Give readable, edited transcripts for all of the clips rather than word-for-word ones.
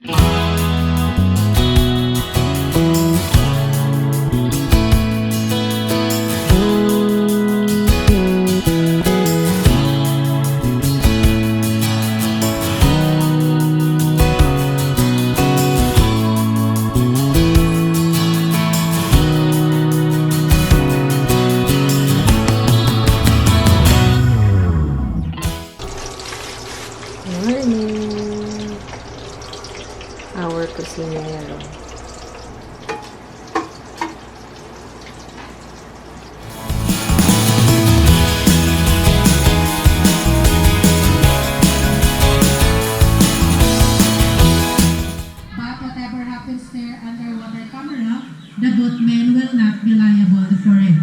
Morning! Our kusinero. But whatever happens there underwater camera, the boatman will not be liable for it.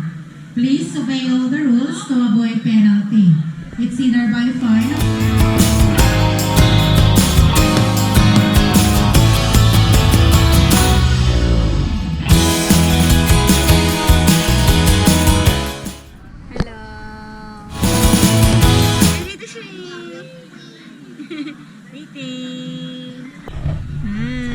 Please obey all the rules to avoid penalty. It's either by fine. Hello! Dito siya! Waiting! Hi!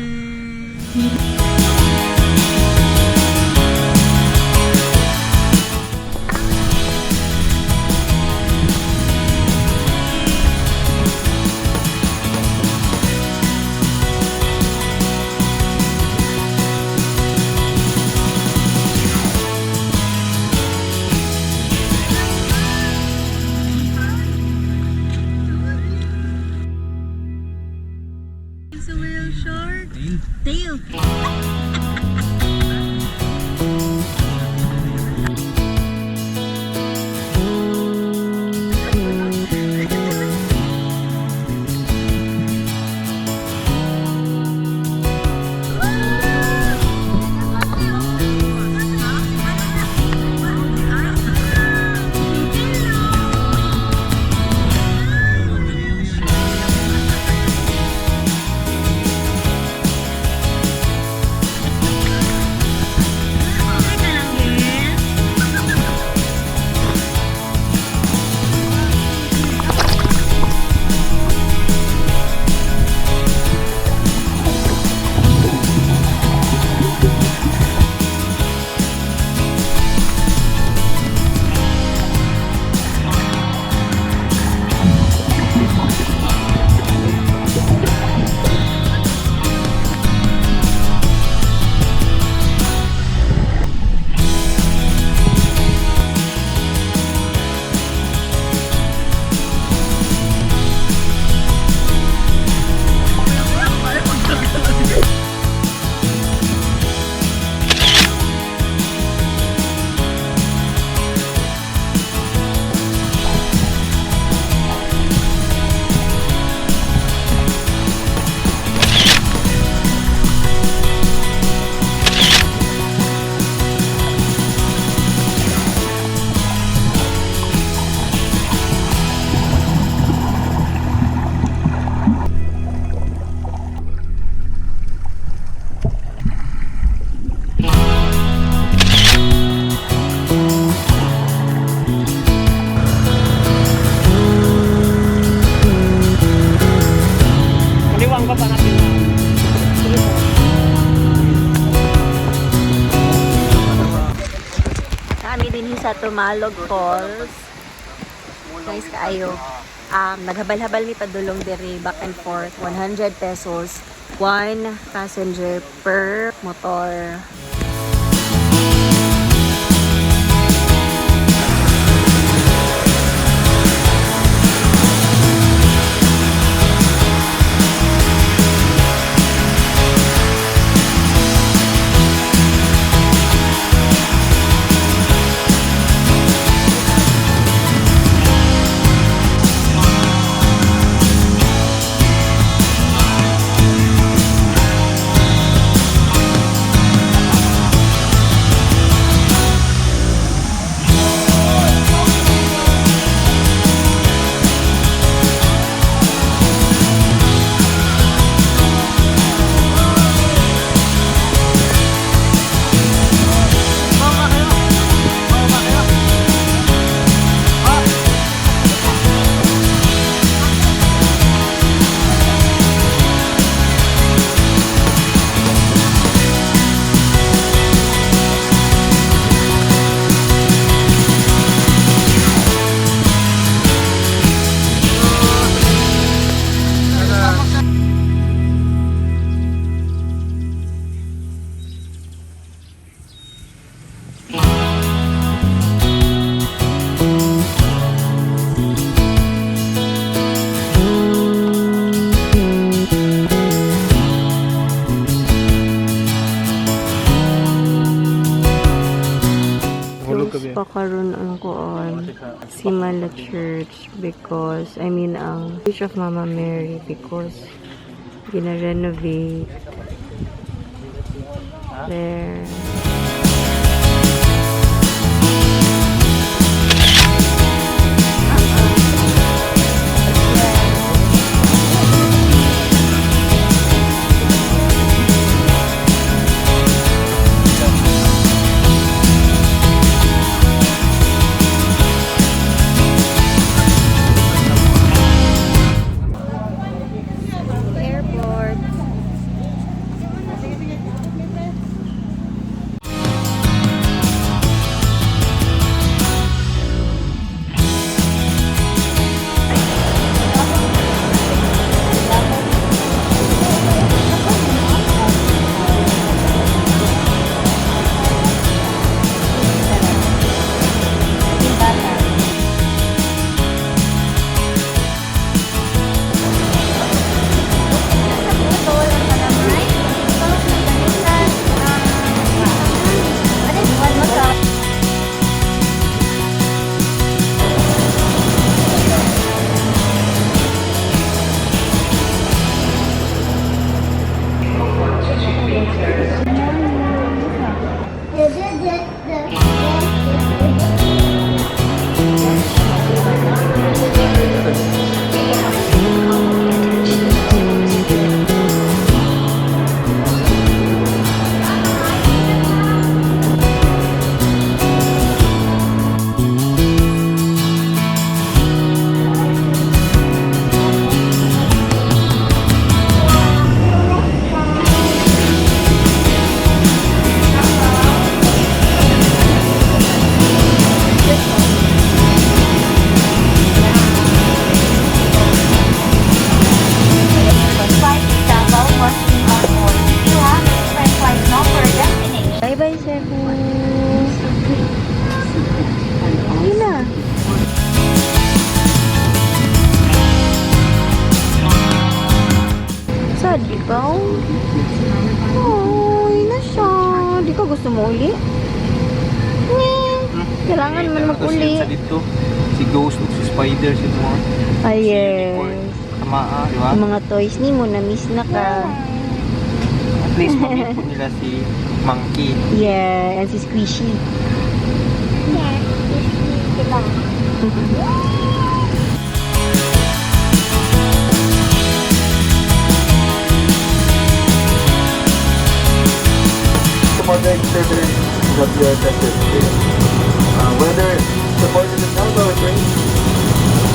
It's a whale shark. Tail. Tail. Teka lang, girl. Kaliwang pa natin. Kami din sa Tumalog Falls. Nice kaayo. Naghabal-habal mi padulong diri back and forth, 100 pesos one passenger per motor. karon ang kuan Simala Church because, I mean, ang Church of Mama Mary because gina-renovate there. Airport. Bye bye, Cebu. Ayun na. Sad ikaw? Ay, na siya. Di ka gusto mo uli? Eh, kailangan man mag-uli. Sa dito, si Ghost ug si Spider si mga Ay, si yes. Unicorn. Tama ah, di ba? Ang mga toys ni mo, na-miss na ka. At least ma-meet po nila si Monkey. Yeah, and si Squishy. Moderate turbulence that we are tested today. Weather reported in Melbourne with rain.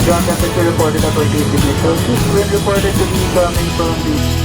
Ground temperature reported at 28 degrees Celsius. Wind reported to be coming from the